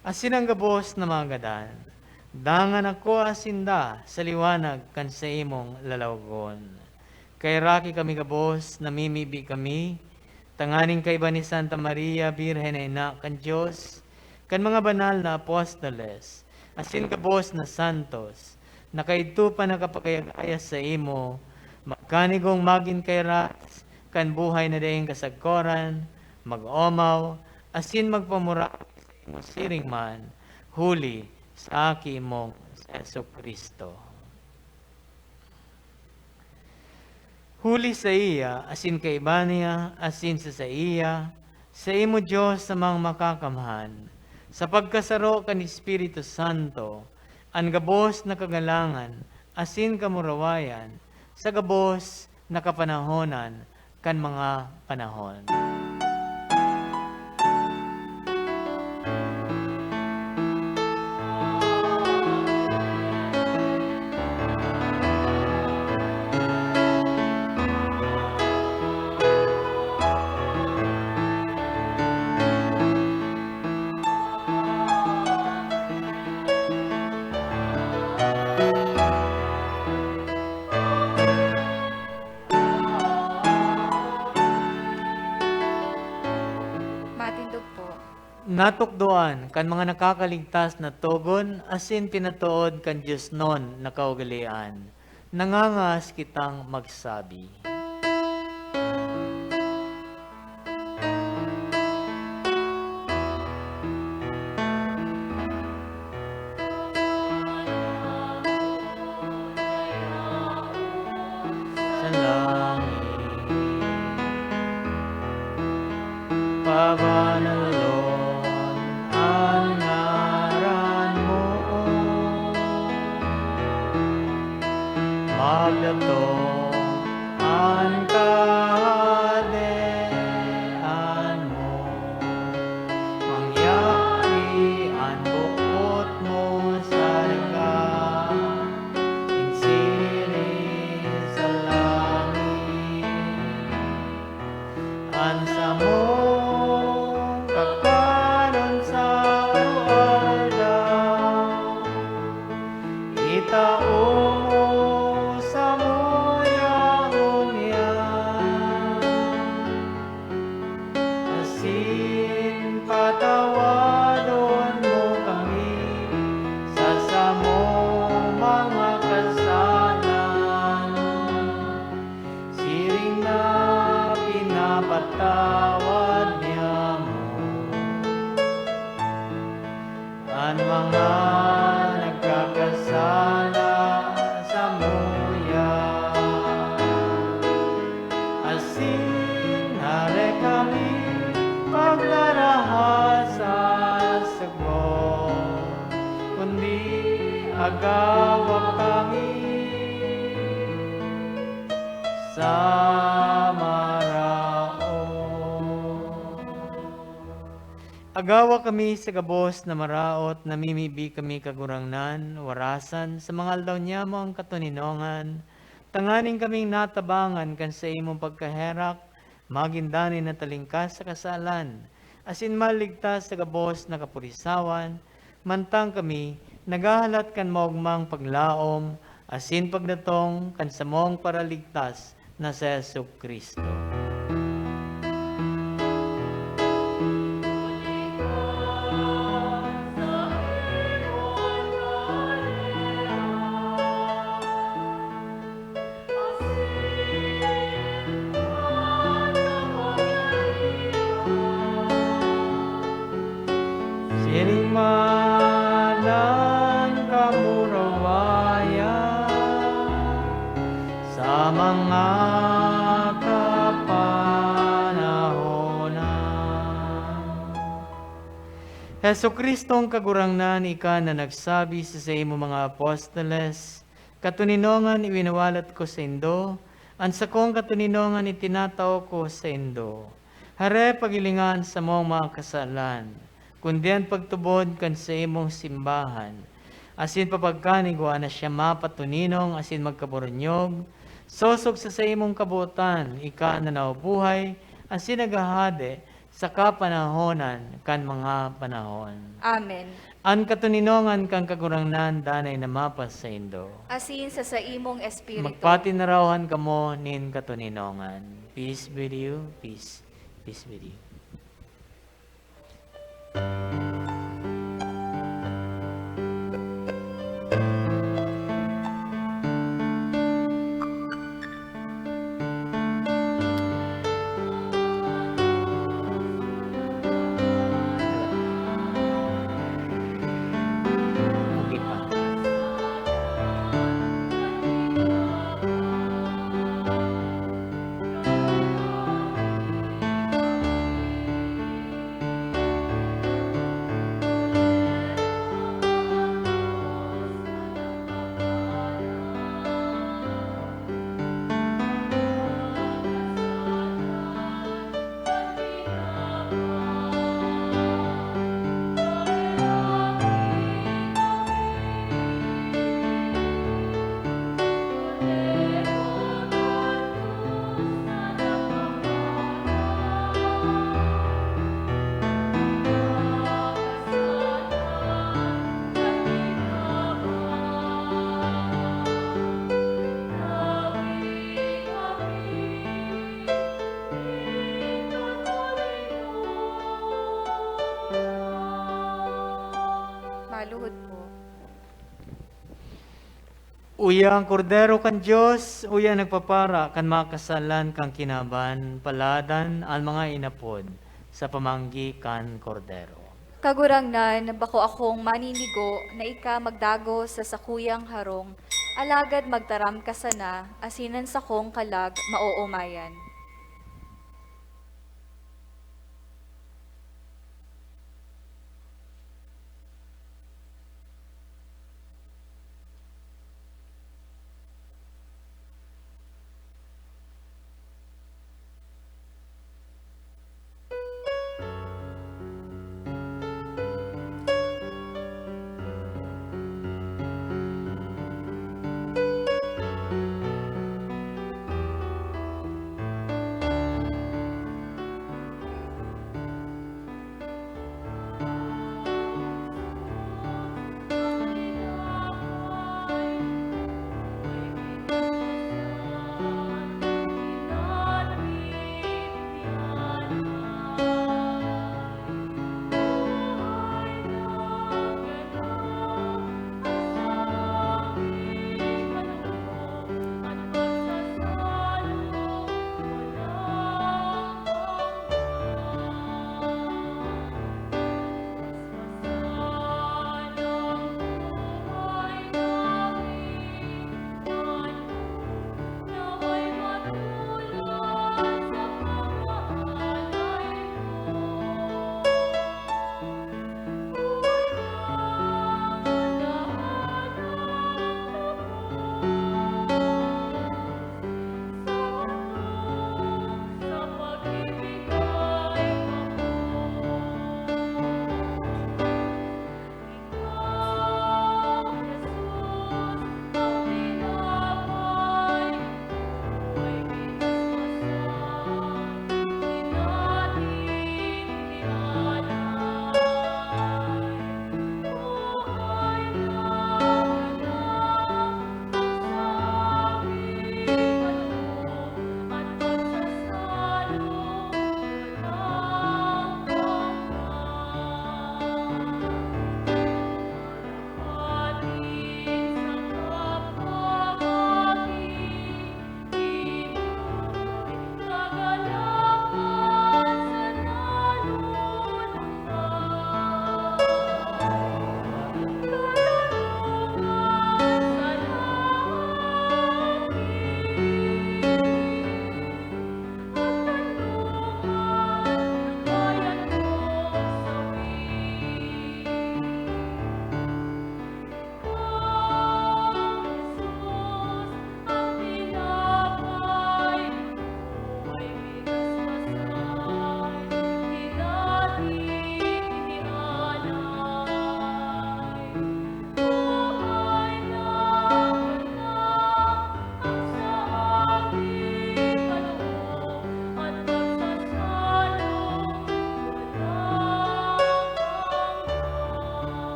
asin an gabos na mga gadan. Dangan ako asinda sa liwanag kan saimong lalawgon. Kaheraki kami gabos, namimibi kami, tanganing kaiba ni Santa Maria, Birhen na Ina kan Dios, kan mga banal na apostoles, asin gabos na santos, na kaidto pa nakapagayag-ayas saimo, magkanigong magin kairas kan buhay na daing kasagkoran, mag-omaw, asin magpamuraot saimo siring man, huli sa aki mong Jesu-Cristo. Huli saiya, asin kaiba niya, asin sa saiya, saimo, Dios, amang makakamhan, sa pagkasaro kan Espiritu Santo, an gabos na kagalangan asin kamurawayan sa gabos na kapanahonan kan mga panahon. Matindog po. Natukdoan kan mga nakakaligtas na togon asin pinatood kan diosnon na kaugalean, nangangaas kitang magsabi. Sa langit, pabanalon an ngaran mo. Magdatong an kahadean mo. Mangyari an boot mo sa daga, nin siring sa langit. An samong kakanon sa aroaldaw, itao mo samuya ngunyan. Asin patawadon mo kami sa samong mga kasalan, siring na pinapatawad niamo an mga nagkakasala samuya. Asin hare kami pagdaraha sa sagmon, kundi agawa kami sa maraot. Agawa kami sa gabos na maraot, namimibi kami, Kagurangnan, warasan sa mga aldaw niyamo an katoninongan, tanganing kaming natabangan kan saimong pagkaherak, magin danay na talingkas sa kasalan, asin maligtas sa gabos na kapurisawan, mantang kami naghahalat kan maogmang paglaom asin pagdatong kan samong Paraligtas na si Jesu-Cristo. Siring man an kamurawayan sa mga kapanahonan. Jesu-Cristong Kagurangnan, ika na nagsabi sa saimong mga apostoles, "Katoninongan iwinawalat ko saindo, an sakong katoninongan itinatao ko saindo." Hare, paghilinga an samong mga kasalan, kundi an pagtubod kan saimong simbahan, asin papagkanigwa na siya mapatoninong asin magkaburunyog, sosog sa saimong kabotan, ika na nabubuhay asin naghahade sa kapanahonan kan mga panahon. Amen. An katoninongan kan Kagurangnan danay na mapasaindo. Asin sa saimong espiritu. Magpatinarawan kamo nin katoninongan. Peace with you, peace, peace with you. Okay pa. Uya an Kordero kan Dios, uya nagpapara kan mga kasalan kan kinaban, paladan an mga inapod sa pamanggi kan Kordero. Kagurangnan, bako akong maninigo na ika magdagos sa sakuyang harong, alagad magtaram ka sana, asin an sakong kalag maoomayan.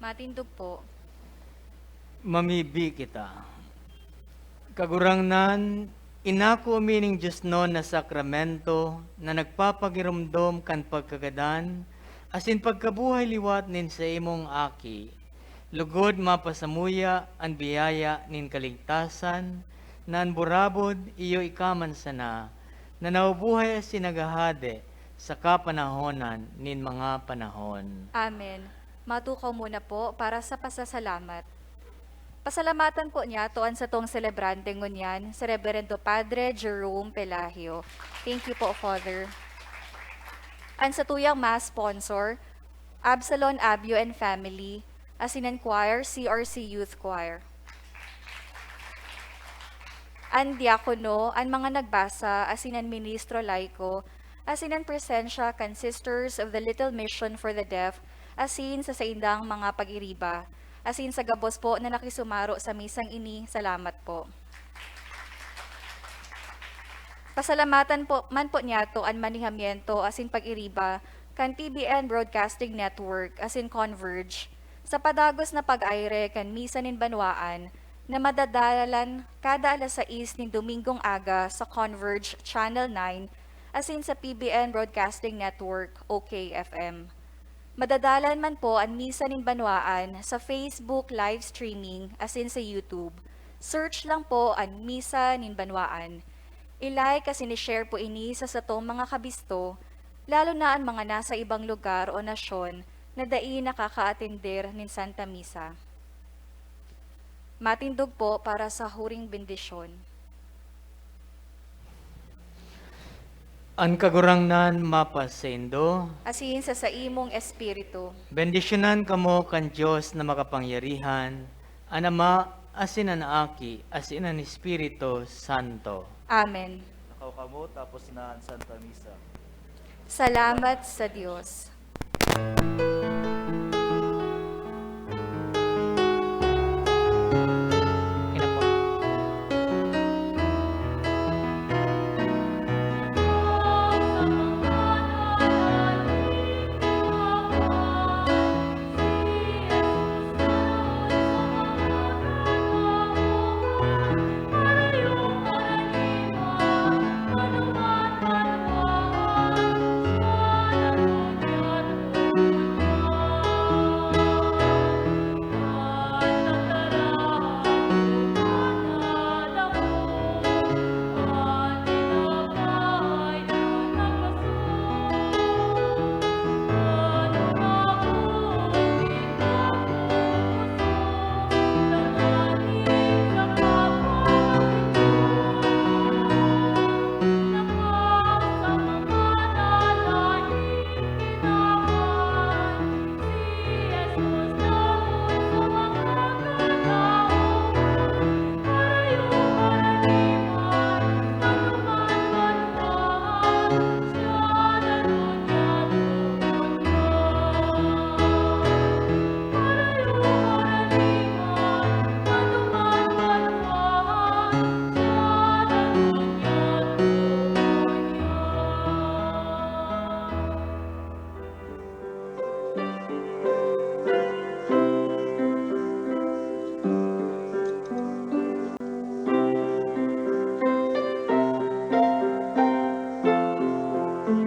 Matindog po. Mamibi kita. Kagurangnan, inako mi nin diosnon na sakramento na nagpapagiromdom kan pagkagadan asin pagkabuhay liwat nin saimong Aki, lugod mapasamuya an biyaya nin kaligtasan, na an burabod iyo ika man sana, na nabubuhay asin naghahade sa kapanahonan nin mga panahon. Amen. Matukaw muna po para sa pasasalamat. Pasalamatan po niyato an satong selebrante ngunyan, si Reberendo Padre Jerome Pelagio. Thank you po, Father. An satuyang Mass sponsor, Absalon Abyo and family, asin an choir, C R C Youth Choir. An diakono, an mga nagbasa, asin an ministro laiko, asin an presensya kan Sisters of the Little Mission for the Deaf, asin sa saindang mga pag-iriba, asin sa gabos po na nakisumaro sa misang ini, salamat po. Pasalamatan po, man po niyato an manihamiento asin pag-iriba kan T B N Broadcasting Network asin Converge, Sa padagos na pag-aire kan Misa nin Banwaan na madadalan kada alas sais nin Domingong aga sa Converge Channel nine asin sa P B N Broadcasting Network o K F M. Madadalan man po an Misa nin Banwaan sa Facebook live streaming asin sa YouTube. Search lang po an Misa nin Banwaan. I-like asin i-share po ini sa satong mga kabisto, lalo na an mga nasa ibang lugar o nasyon na dai nakakaatender nin Santa Misa. Matindog po para sa huring bendisyon. An Kagurangnan mapasaindo. Asin sa saimong espiritu. Bendisyonan kamo kan Dios na makapangyarihan, an Ama, asin an Aki, asin an Espiritu Santo. Amen. Lakaw kamo, tapos na an Santa Misa. Salamat sa Dios.